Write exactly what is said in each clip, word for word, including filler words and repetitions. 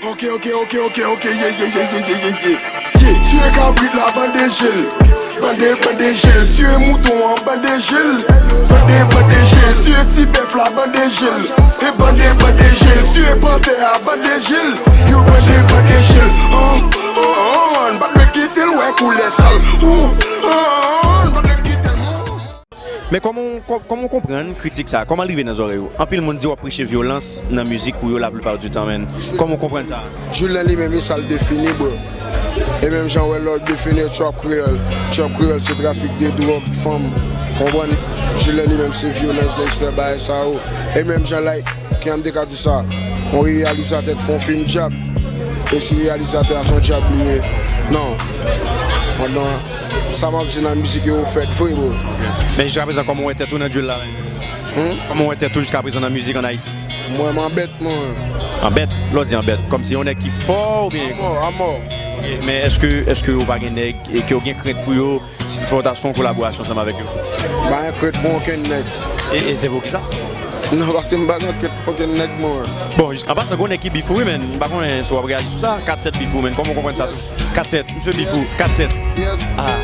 Ok, ok, ok, ok, ok, yeah, yeah, yeah, yeah, yeah, yeah, yeah. Yeah, tiye kabrit la, bande je l. Bande, bande je l. Tiye mouton an, bande je l. Bande, bande je l. Tiye ti bèf la, bande je l. E bande, bande je l. Tiye pantè a, bande je l. Yo, bande, bande je l. An, an, an, n pa dwe kite l wè koulè sal. Ou, an, an, n pa dwe kite l. Men kòman w, kò-, kòman w konprann kritik sa a? Kòman l rive nan zòrèy ou? Anpil moun di w ap preche vyolans nan mizik ou yo laplipa di tan, men kòman w konprann sa a? Julen li menm, e sa l defini, bro. E menm jan w wè lè w defini trap kreyòl. Trap kreyòl se trafik de dwòg, fanm, konprann? Julen li menm se vyolans, gangster, bagay sa yo. E menm jan, like, kiyès m te ka di sa? Yon reyalizatè t fè yon fim dyab. E si reyalizatè a se yon dyab li ye? Non. Pandan sa m ap di nan mizik yo fèt vre, bro. Men jiskaprezan, kòman w wè tèt ou nan drill la menm? Hmm? Kòman w wè tèt ou jiskaprezan nan mizik ann Ayiti? Mwen, m anbèt, mwen. Anbèt? Lè w di anbèt, kòmsi yon nèg ki fò oubyen? Amò, amò. Ok, men èske, èske ou pa gen nèg e ke w gen krent pou yo si toutefois w ta fè yon kolaborasyon ansanm avèk yo? M pa gen krent pou okenn nèg. E, e se poukisa? Non, paske m pa gen krent pou okenn nèg, mwen. Bon, jis, an pasan, gen yon nèg ki bif ou, wi, men m pa konnen si w ap reyaji sou sa. Kat sèt bif ou, men kòman w konprann sa tou? Kat sèt, misye bif ou, kat sèt. Yes. Ah.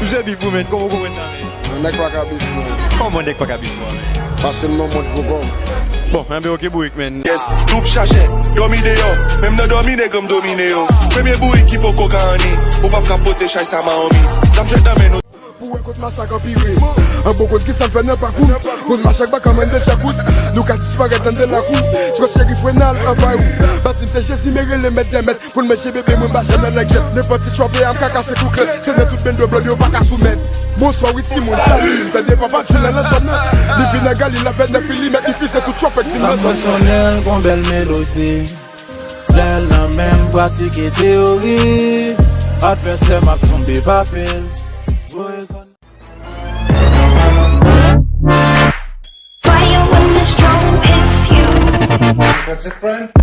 Misye bif ou, men kòman w konprann sa, men? Yon nèg pa ka bif mwen. Kòman nèg pa ka bif ou, men? Pase m nan mond pou kò m. Bon, enben, ok, bourik, men. Yes, twoup chache, dòmi deyò. Menm nan dòmi, nèg an m domine yo. Premye bourik ki poko ka anni. Ou p ap ka pote chay sa Mawomi. Zam jwèt nan men nou. Pou wè kot masak anpire. An bon kot ki sa n fè nan pakou. Moun mache ak baka mande chakout. Nou ka disparèt anndan lakou. Swa Cherif Renald anvayi w. Bati m se Jezi, men rele mèt dè mèt. Pou n manje bebe, mwen m pa janm nan langyèt. Nenpòt ti trapè a m ka kase kou klèt. Se nan tout bendo blòm yo pa ka soumèt. Bonswa wi timoun, salut. M tande papa Jul nan zòn nan. Li vin nan Galil avèk nèf milimèt, li fize tout trapè k vin nan zòn nan. Sa m mwen sonnen l gon bèl melodi. Lè l nan men m pratike teyori. Advèsè m ap tonbe pa pil. Voye zòn. Fire when the storm hits you. That's it, friend.